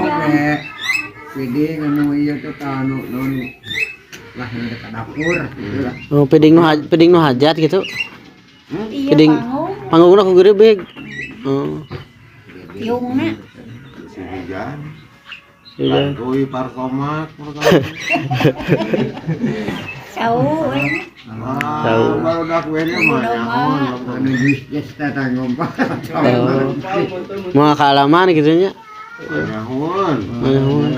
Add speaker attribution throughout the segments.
Speaker 1: Oke. Piding anu ieu teh tah anu naon lah yang dekat dapur gitu lah.
Speaker 2: Oh, piding nu hajat gitu.
Speaker 3: Iya,
Speaker 2: Piding.
Speaker 3: Panggung.
Speaker 2: Panggungna ku grebeg. Oh.
Speaker 3: Tiungna.
Speaker 4: Si hujan.
Speaker 2: Iya.
Speaker 4: Bantuy partomat.
Speaker 3: Sau we.
Speaker 4: Ah,
Speaker 2: Tahu.
Speaker 4: barudak we nya mah nyahoan.
Speaker 1: Anu jus jus teh tah ngompal.
Speaker 2: Oh. Mau kaalaman gitu nya.
Speaker 4: Nyahoan.
Speaker 2: Nyahoan.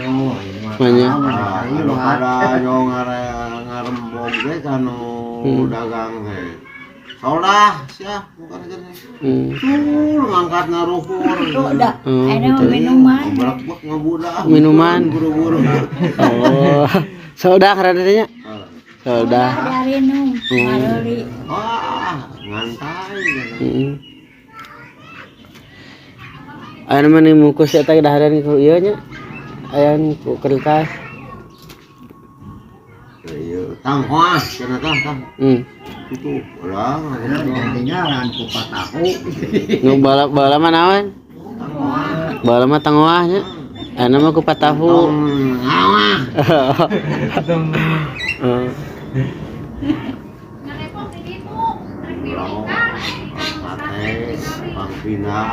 Speaker 2: Banyak.
Speaker 4: Ah, anu pada yo ngarembong ge kanu dagang teh. Solah sia bukan gini. Tur ngangkat ngaruhur.
Speaker 3: Tuh dah.
Speaker 2: Oh,
Speaker 3: Ada
Speaker 2: gitu.
Speaker 3: minuman.
Speaker 4: Berak-bek ngabudak.
Speaker 2: Minuman.
Speaker 4: Buru-buru.
Speaker 2: Oh. Soda karena teh nya.
Speaker 4: Ah.
Speaker 2: Soda.
Speaker 3: Dari num. Maroli.
Speaker 4: Wah, ngantai gitu.
Speaker 2: Heeh. Aya mah nih mungkus eta dahareun ku ieu nya. Aya ku kertas.
Speaker 4: Ieu tang hoas cenah tah tah. Itu ulah.
Speaker 1: Gantinya kupat tahu.
Speaker 2: Nu bala mah naon? Bala mah tangoah nya. Aya mah kupat tahu.
Speaker 4: Tong ngawah.
Speaker 2: Heeh.
Speaker 4: Sate, tukang pinang.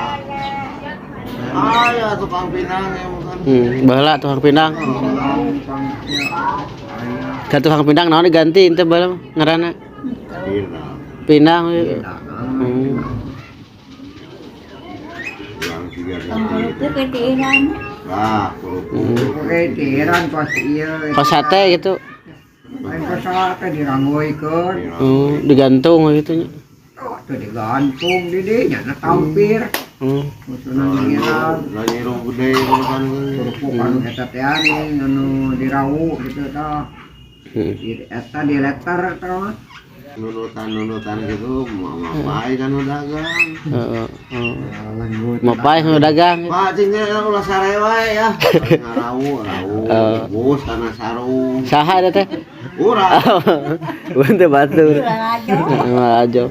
Speaker 4: Ah ya tukang pinang ya bukan.
Speaker 2: Baheula tukang pindang. Ka tukang pindang naon diganti ente baheula mah ngaranna?
Speaker 4: Pinang.
Speaker 2: Pindang.
Speaker 4: Yang tiga
Speaker 3: Tong kerupuk ke diiran.
Speaker 4: Lah, kerupuk.
Speaker 1: Oke, tiran kos ieu.
Speaker 2: Kos sate gitu.
Speaker 1: Lain kos sate diranggoikeun.
Speaker 2: Digantung gitu nya.
Speaker 1: Oh, tuh digantung di dinya na tampir. Musuhna ngiran.
Speaker 4: Lah nyiru gede bukan.
Speaker 1: Kerupuk anu eta teh anu dirawu gitu tah. Di eta di letter tah.
Speaker 4: Nunutan-nunutan gitu mau ngapain kan dagang.
Speaker 2: Heeh. Oh. Mapai nu dagang.
Speaker 4: Pak cingnya ulah sare wae ya. Ngarawu, rawu, bus kana sarung.
Speaker 2: Saha eta teh?
Speaker 4: Urang.
Speaker 2: Bukan teh batur.
Speaker 3: Ulah aja.
Speaker 2: Malah aja.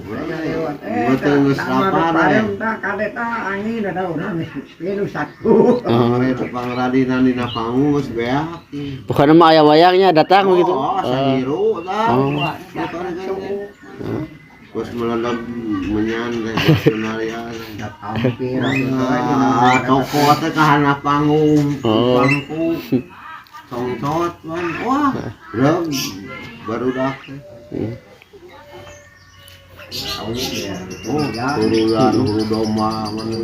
Speaker 4: Betul geus lapar.
Speaker 1: Tah kade tah angin ada urang geus satu.
Speaker 4: Pangradinan dina panggung geus beak.
Speaker 2: Pokoknya mah aya wayangnya datang begitu.
Speaker 4: Oh, sanyiru tah.
Speaker 2: Oh.
Speaker 4: Geus meledeg menyan teh geus
Speaker 1: Tampir.
Speaker 4: Ah, toko teh ka handap panggung,
Speaker 2: Oh.
Speaker 4: bangku. Congcot wan. Wah, reug barudak teh. Oh, turunan huru domba mana.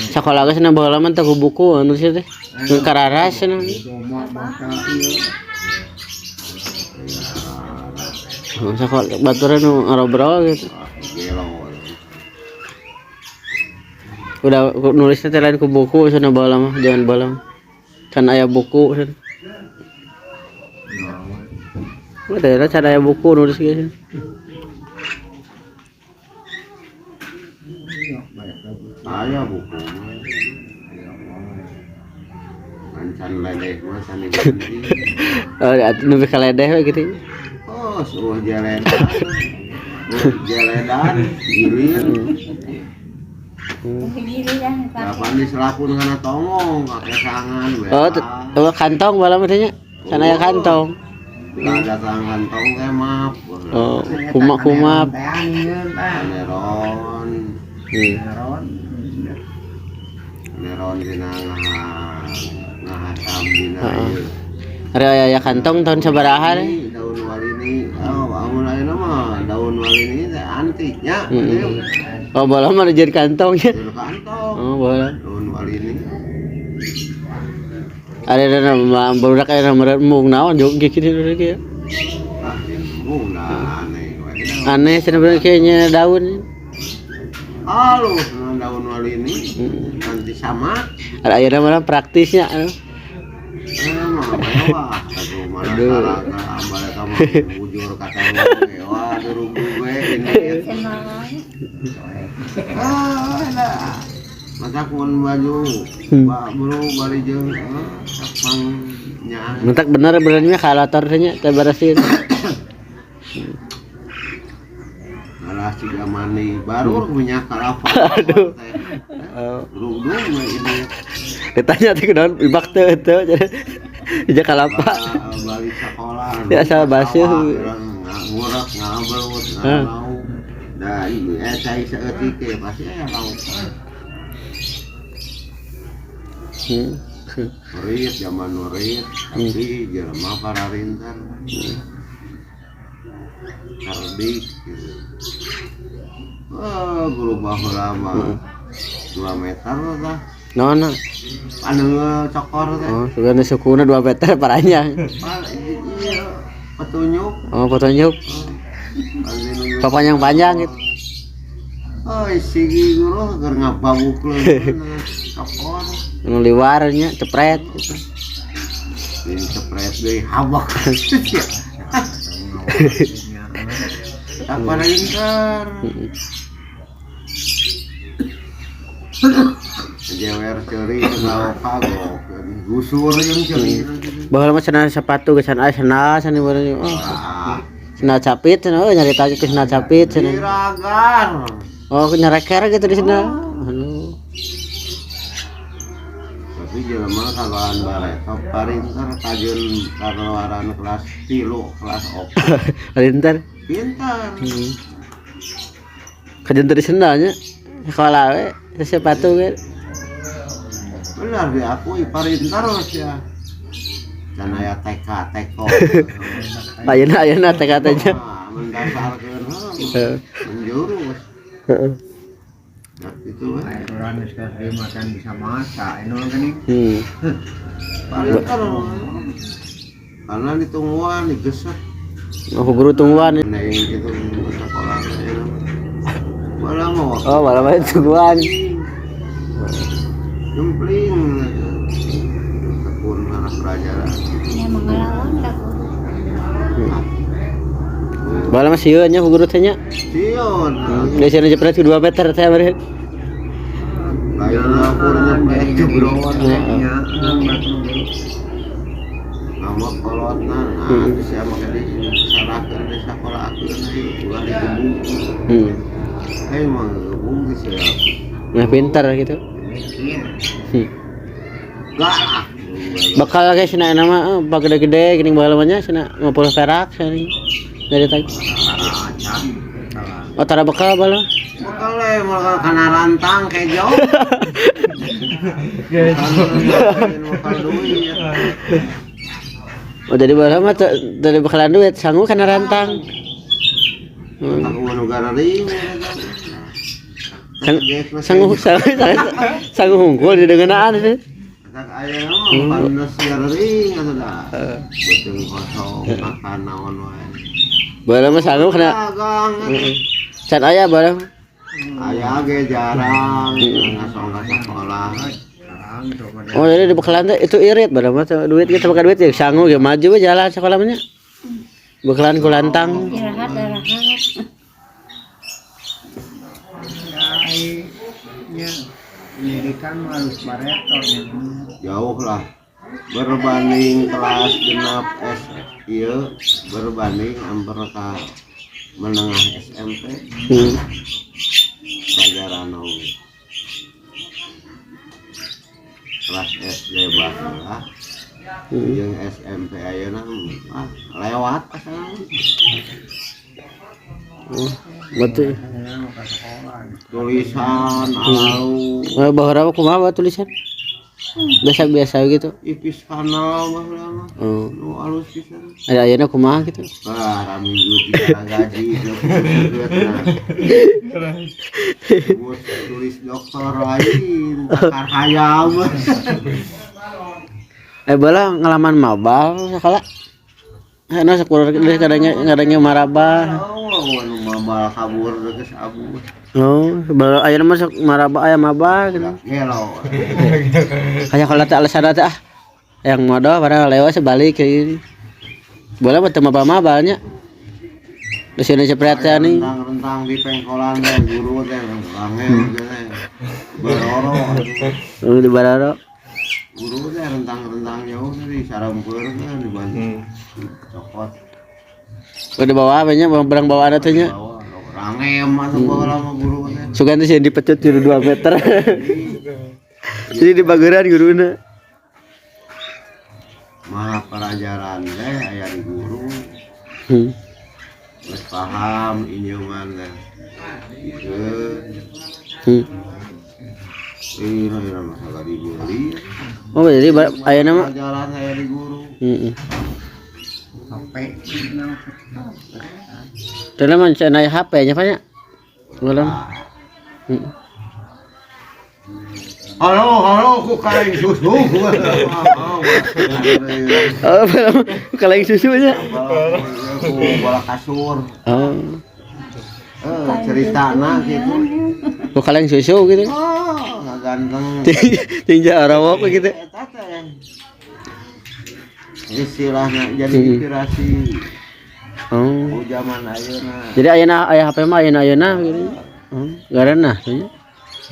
Speaker 2: Sekolah geus na baheula mah teu ku buku anu sih teh. Nu kararas cenah. Sekolah baturan nu ngarobrol gitu.
Speaker 4: Gelo.
Speaker 2: Udah nulisnya teh lain ku buku cenah baheula mah, jangan baheula mah. Can aya buku cenah. Udah can aya buku nulis geus.
Speaker 4: Aya buku mah. Ancan ledeh mah can diganti.
Speaker 2: Oh, nepi ka ledeh we gitu.
Speaker 4: Oh, suruh jeledan. Jeledan, gilir.
Speaker 3: Giliran pakai.
Speaker 4: Kapan diselapun kana tongong, kakesangan we.
Speaker 2: Oh, kantong baheula mah teh nya. Can aya kantong.
Speaker 4: Lah datang kantong teh maaf.
Speaker 2: Oh, kumak-kumap.
Speaker 4: Neron. Neron dina ngahatam dina ieu.
Speaker 2: Ari aya kantong tahun sabaraha deh.
Speaker 4: Daun walini. Oh, amun ayeuna mah daun walini teh antik nya.
Speaker 2: Oh, baheula mah dijieun kantong nya.
Speaker 4: Daun kantong.
Speaker 2: Oh, baheula.
Speaker 4: Daun walini.
Speaker 2: Ari ada barudak aya meureun embung naon jeung kieu kieu kieu.
Speaker 4: Ah, embung dah aneh we.
Speaker 2: Aneh cenah bener kayaknya daun.
Speaker 4: Halus daun walini. Nanti sama.
Speaker 2: Ada ayeuna mah praktisnya.
Speaker 4: Mah mewah. Aduh, malah sarana ambal eta mah bujur kata mewah durung gue ini. Ah, dah. Matak mun baju, Pak bro bari jeung sapang nya.
Speaker 2: Mentak bener benernya kalator teh nya teh beresin.
Speaker 4: Malah Siga mandi baru minyak kelapa.
Speaker 2: Aduh.
Speaker 4: Rudung we ini.
Speaker 2: Ditanya teh kunaon ibak teu teu. Minyak kalapa.
Speaker 4: Balik sekolah.
Speaker 2: Ya, asal basuh.
Speaker 4: Ngurek ngabelut ngalau. Nah, ini cai saeutik ge pasti aya lauk. Murid zaman murid, tapi jelema pararinter. Cerdik gitu. Wah, berubah lama. 2 meter tah.
Speaker 2: Naon?
Speaker 4: Anu cokor teh.
Speaker 2: Oh, sugana sukuna 2 meter paranya.
Speaker 4: Iya, petunjuk.
Speaker 2: Oh, petunjuk. Papanjang-panjang gitu.
Speaker 4: Oh, sigi guru keur ngababuk leukeun cokor.
Speaker 2: Nu liwar nya cepret gitu.
Speaker 4: Ini cepret deui habak. Tak parinter. Jewer ceuri lauk kagok gusur jeung ceuri.
Speaker 2: Baheula mah cenah sepatu geus aya sendal cenah baheula. Oh. Sendal capit cenah euy nyarita ge sendal capit cenah.
Speaker 4: Diragar.
Speaker 2: Oh, nyereker gitu di sendal. Aduh.
Speaker 4: Tapi jelema kabahan bareto parinter kajeun kaluaran kelas 3 kelas 4.
Speaker 2: Parinter.
Speaker 4: Pinter.
Speaker 2: Kajeun teu di sendalnya. Sekolah we sepatu ge.
Speaker 4: Benar diakui parinter ya. Dan aya TK, TK.
Speaker 2: Ayeuna ayeuna TK teh nya.
Speaker 4: Mendasarkeun menjurus.
Speaker 2: Heeh.
Speaker 4: Nah, itu we.
Speaker 1: Urang geus makan bisa masak anu geuning.
Speaker 4: Parinter. Karena ditungguan digesek.
Speaker 2: Oh, guru tungguan.
Speaker 4: Nah, gitu sekolah. Malah mau.
Speaker 2: Oh, malah mah tungguan.
Speaker 4: Jempling. Tekun anak pelajaran.
Speaker 3: Ya mengelawan ka guru.
Speaker 2: Baheula mah sieun nya ku guru teh nya.
Speaker 4: Sieun.
Speaker 2: Geus sieun jepret 2 meter teh meureun.
Speaker 4: Lain dapur nyepret jebron.
Speaker 1: Nya
Speaker 4: Nama kolotna, nah geus sia make disarahkeun di sakolahkeun ieu ulah digebung. Ayo mah gebung geus sia.
Speaker 2: Nah pintar gitu.
Speaker 1: Mikir.
Speaker 4: Galak.
Speaker 2: Bakal ge cenah nama pak gede-gede geuning baheula mah nya cenah 50 perak cenah. Dari tadi. Oh, tara bekal baheula.
Speaker 4: Bekal we bakal kana rantang kejo. Bakal duit.
Speaker 2: Oh, jadi baheula mah dari bekalan duit sanggup kana rantang.
Speaker 4: Aku nu gararing.
Speaker 2: Sanggup sanggup hungkul di dengeunaan sih.
Speaker 4: Tak aya mah panas gararing atuh da. Beuteung kosong makan naon wae.
Speaker 2: Baheula mah sanggup kana. Can aya baheula.
Speaker 4: Aya ge jarang ngasong ka sekolah.
Speaker 2: Oh, jadi di bekalan teh itu irit baheula mah duit kita pakai duit ya sanggup ge maju we jalan sekolah mah nya. Bekalan ku lantang.
Speaker 3: Istirahat istirahat.
Speaker 1: Nya pendidikan harus bareto nya.
Speaker 4: Jauh lah berbanding kelas genap S ieu berbanding amper ka menengah SMP. Pelajaran oge. Kelas SD baheula. Jeung SMP ayeuna ah lewat asalna.
Speaker 2: Oh, betul.
Speaker 4: Tulisan alau.
Speaker 2: Oh, baheula kumaha tulisan? Biasa-biasa gitu.
Speaker 4: Ipis kanal baheula mah.
Speaker 2: Oh.
Speaker 4: Nu alus pisan.
Speaker 2: Ada ayeuna kumaha gitu.
Speaker 4: Wah, raminggu tiga gaji tulis dokter lain, takar hayam.
Speaker 2: Bala ngalaman mabal sekolah. Nah, sekolah kadangnya kadangnya marabah.
Speaker 4: Oh, anu mabal kabur geus abu.
Speaker 2: Oh, bala ayeuna mah sok marabah aya mabal gitu.
Speaker 4: Gelo.
Speaker 2: Kayak kalau teh alasan teh ah yang modal padahal lewat sebalik kayak gini. Bola mah teu mabal-mabalnya. Di sini cepret teh nih.
Speaker 4: Rentang-rentang di pengkolan teh guru teh rangel teh. Baroro.
Speaker 2: Oh, di Baroro.
Speaker 4: Guru teh rentang-rentang jauh teh di sarampeur teh dibantu. Cokot.
Speaker 2: Oh, di bawah apa nya barang bawaan teh nya.
Speaker 4: Bawa Hangem atuh baheula mah guru teh.
Speaker 2: Sugan teh sieun dipecut juru 2 meter. Jadi di bageran guruna.
Speaker 4: Malah pelajaran teh aya di guru. Geus paham injungan teh. Gitu. Ih, aya mah dibeli.
Speaker 2: Oh, jadi ayeuna mah
Speaker 4: pelajaran aya di guru.
Speaker 2: Heeh.
Speaker 1: HP.
Speaker 2: Teu mah cenah HP nya Pak nya. Ulang. Heeh.
Speaker 4: Halo, halo, ku kaleng susu.
Speaker 2: Oh, kaleng susunya.
Speaker 4: Ku bola kasur.
Speaker 2: Oh.
Speaker 4: Ceritana gitu.
Speaker 2: Ku kaleng susu gitu.
Speaker 4: Oh, ganteng.
Speaker 2: Tinggal arawak gitu.
Speaker 4: Istilahnya jadi inspirasi.
Speaker 2: Oh.
Speaker 4: Zaman ayeuna.
Speaker 2: Jadi ayeuna aya HP mah ayeuna-ayeuna gitu. Oh, garana nya.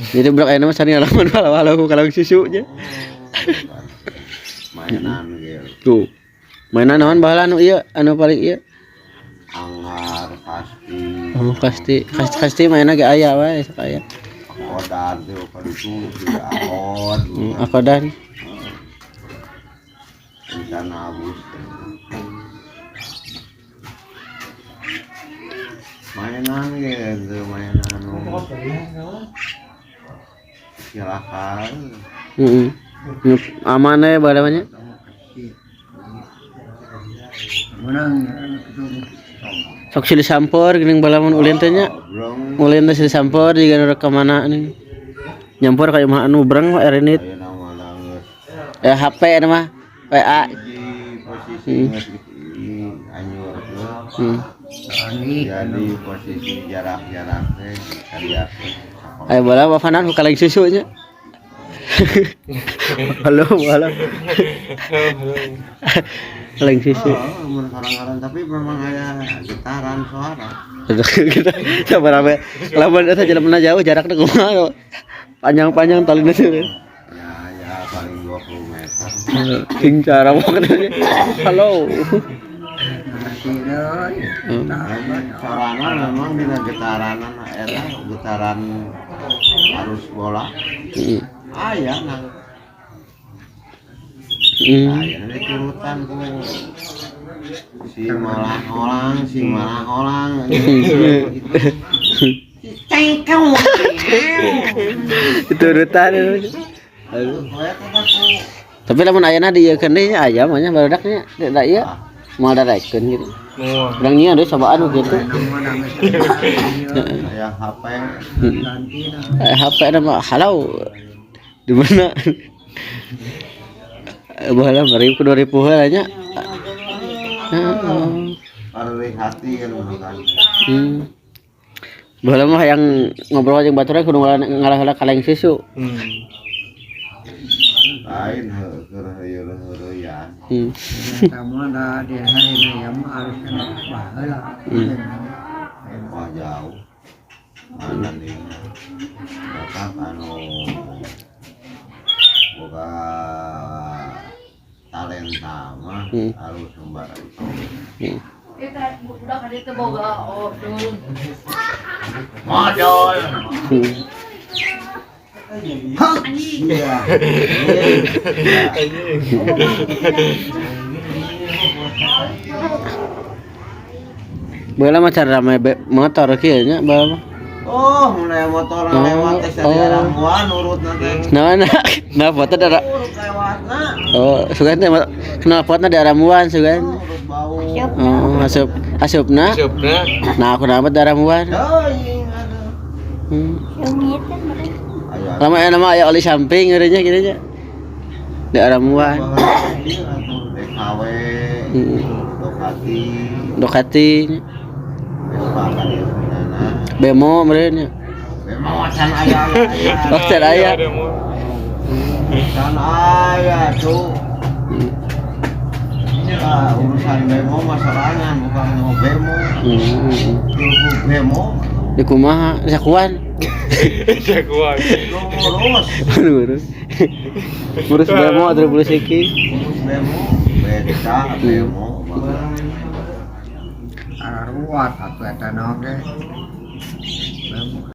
Speaker 2: Jadi budak ayeuna mah sani ngalaman walau ku kaleng susu nya.
Speaker 4: Mainan gitu.
Speaker 2: Tuh. Mainan naon baheula anu ieu, anu paling ieu?
Speaker 4: Anggar pasti.
Speaker 2: Oh, pasti. Pasti mainna ge aya wae sok aya.
Speaker 4: Akodan teh ka ditu akod.
Speaker 2: Akodan.
Speaker 4: Rencana abus. Mainan gitu, mainan. Silakan.
Speaker 2: Heeh. Aman we baheula nya.
Speaker 1: Menang
Speaker 2: Sok silih sampor geuning baheula mun ulin teh nya. Ulin teh silih sampor jiga nu rek ka mana nih. Nyampor ka imah anu breng mah erinit. HP eta mah WA.
Speaker 4: Posisi anyur teh. Jadi posisi jarak-jarak teh kadieu.
Speaker 2: Ayo bola wafanan ku kaleng susu nya. Halo, halo. Kaleng susu.
Speaker 4: Oh, mun karang-karang tapi memang aya getaran suara.
Speaker 2: Kita sabar ame. Lamun eta jelema jauh jarakna kumaha. Panjang-panjang talina teh.
Speaker 4: Ya, ya paling 20 meter.
Speaker 2: Sing cara pokoknya. Halo.
Speaker 4: Sarana memang dina getaranan eta getaran arus bola. Aya nang. Aya diturutan ku si malah orang, si cengkong.
Speaker 2: Diturutan. Aduh. Tapi lamun ayana dieukeun deui nya aya mah nya barudak nya da ieu moal darekeun gitu. Urang nyian deui cobaan gitu.
Speaker 4: Aya HP.
Speaker 2: HP na mah halau. Di mana? Baheula bari ku 2000 heula nya. Heeh.
Speaker 4: Pareuh hati kan bukan.
Speaker 2: Baheula mah hayang ngobrol jeung batur kudu ngalah heula kaleng susu.
Speaker 4: Lain heuh keur heureuyeuh.
Speaker 1: Eta mah da di ayeuna ya mah harus kena baheula.
Speaker 4: Wah jauh. Mana nih? Bapak anu boga talenta mah harus sumbar itu.
Speaker 3: Kita budak ka ditu boga odol.
Speaker 4: Modol. Iya.
Speaker 2: Baheula mah cara rame motor kieu nya baheula mah.
Speaker 4: Oh, mulai motor lewat teh sadarah gua nurutna teh.
Speaker 2: Naon? Nah, foto darah.
Speaker 4: Lewatna.
Speaker 2: Oh, sugan teh knalpotna di aramuan sugan. Oh, asup asupna.
Speaker 5: Asupna.
Speaker 2: Nah, aku dapat aramuan. Lama ya nama aya oli samping ngeureunnya kieu nya. Di aramuan.
Speaker 4: DKW. Dokati.
Speaker 2: Dokati. Bemo meureun nya.
Speaker 4: Bemo can aya.
Speaker 2: Oh, can aya.
Speaker 4: Can aya tuh. Ah, urusan bemo mah sorangan bukan mau bemo. Bemo.
Speaker 2: Di kumaha? Sakuan.
Speaker 5: Sakuan.
Speaker 4: Ngurus.
Speaker 2: Ngurus. Ngurus bemo atau ngurus iki?
Speaker 4: Ngurus bemo, beca bemo.
Speaker 1: Ruat atuh eta naon teh.